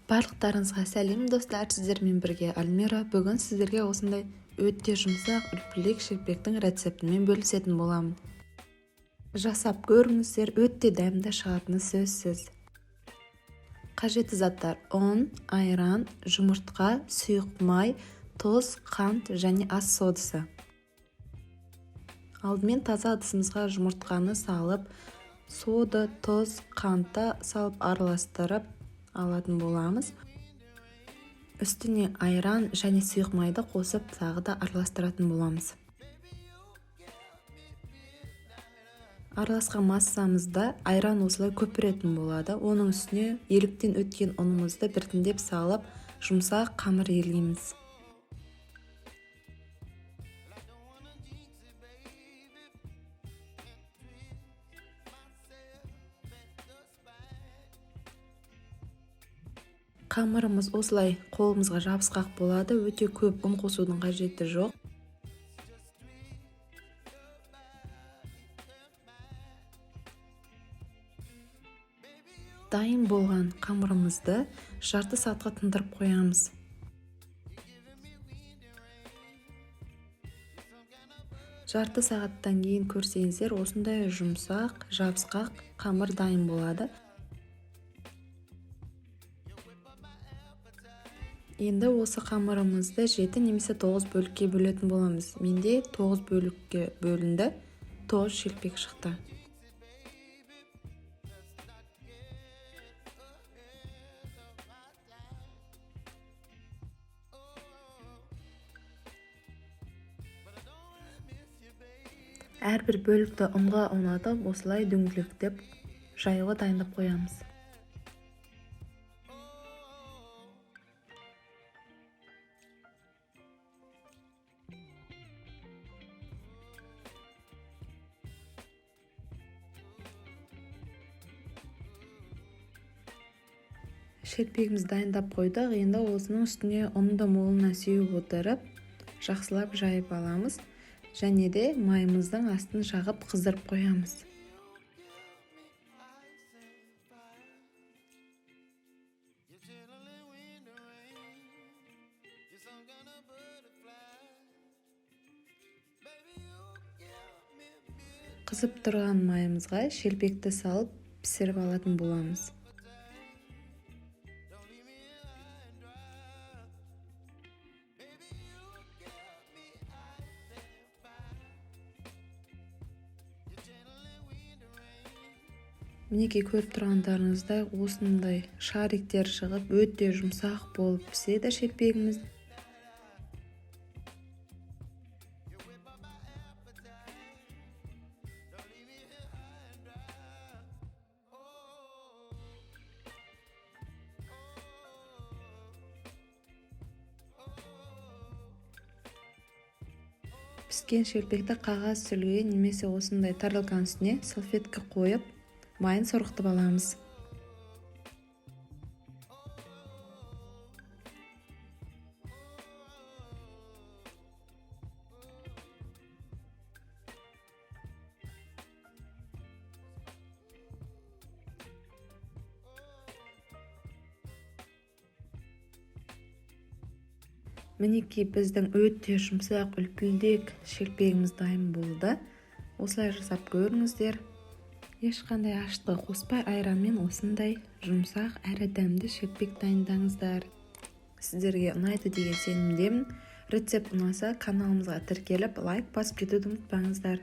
Барлықтарыңызға сәлем, достар! Сіздермен бірге Альмира. Бүгін сіздерге осындай өте жұмсақ, үлпілдек шелпектің рецептімен бөлісетін боламын. Жасап көріңіздер, өте дәмді шығатыны сөзсіз. Қажетті заттар: ұн, айран, жұмыртқа, сұйық май, тұз, қант және ас содасы. Алдымен таза ыдысымызға жұмыртқаны салып, сода, тұз, қантты салып араластырып алатын боламыз. Үстіне айран және сұйық майды қосып, тағы да араластыратын боламыз. Араласқан массамызда айран осылай көпіретін болады. Оның үстіне еліктен өткен ұнымызды біртіндеп салып, жұмсақ қамыр елейміз. Қамырымыз осылай қолымызға жабысқақ болады, өте көп ұн қосудың қажеті жоқ. Дайын болған қамырымызды жарты сағатқа тындырып қоямыз. Жарты сағаттан кейін көрсеңіздер, осындай жұмсақ, жабысқақ қамыр дайын болады. Енді осы қамырымызды 7 немесе 9 бөлікке бөлетін боламыз. Менде 9 бөлікке бөлінді, 9 шелпек шықты. Әрбір бөлікті ұнға аунатып, осылай дөңгелектеп жаюға дайындап қоямыз. Шелпегімізді дайындап қойдық. Енді осының үстіне ұнды молынан сеуіп отырып, жақсылап жайып аламыз. Және де майымыздың астын жағып қыздырып қоямыз. Қызып тұрған майымызға шелпекті салып пісіріп алатын боламыз. Мінекей, көріп тұрғандарыңыздай, осындай шариктер шығып, өте жұмсақ болып піседі шелпегіміз. Піскен шелпекті қағаз сүлгіге немесе осындай тарелканың үстіне салфетка қойып, майын сорғытып аламыз. Мінекей, біздің өте жұмсақ, үлпілдек шелпегіміз дайын болды. Осылай жасап көріңіздер. Ешқандай ашытқы қоспай, айранмен осындай жұмсақ әрі дәмді шелпек дайындаңыздар. Сіздерге ұнайды деген сенімдемін. Рецепт ұнаса, каналымызға тіркеліп, лайк басып кетуді ұмытпаңыздар.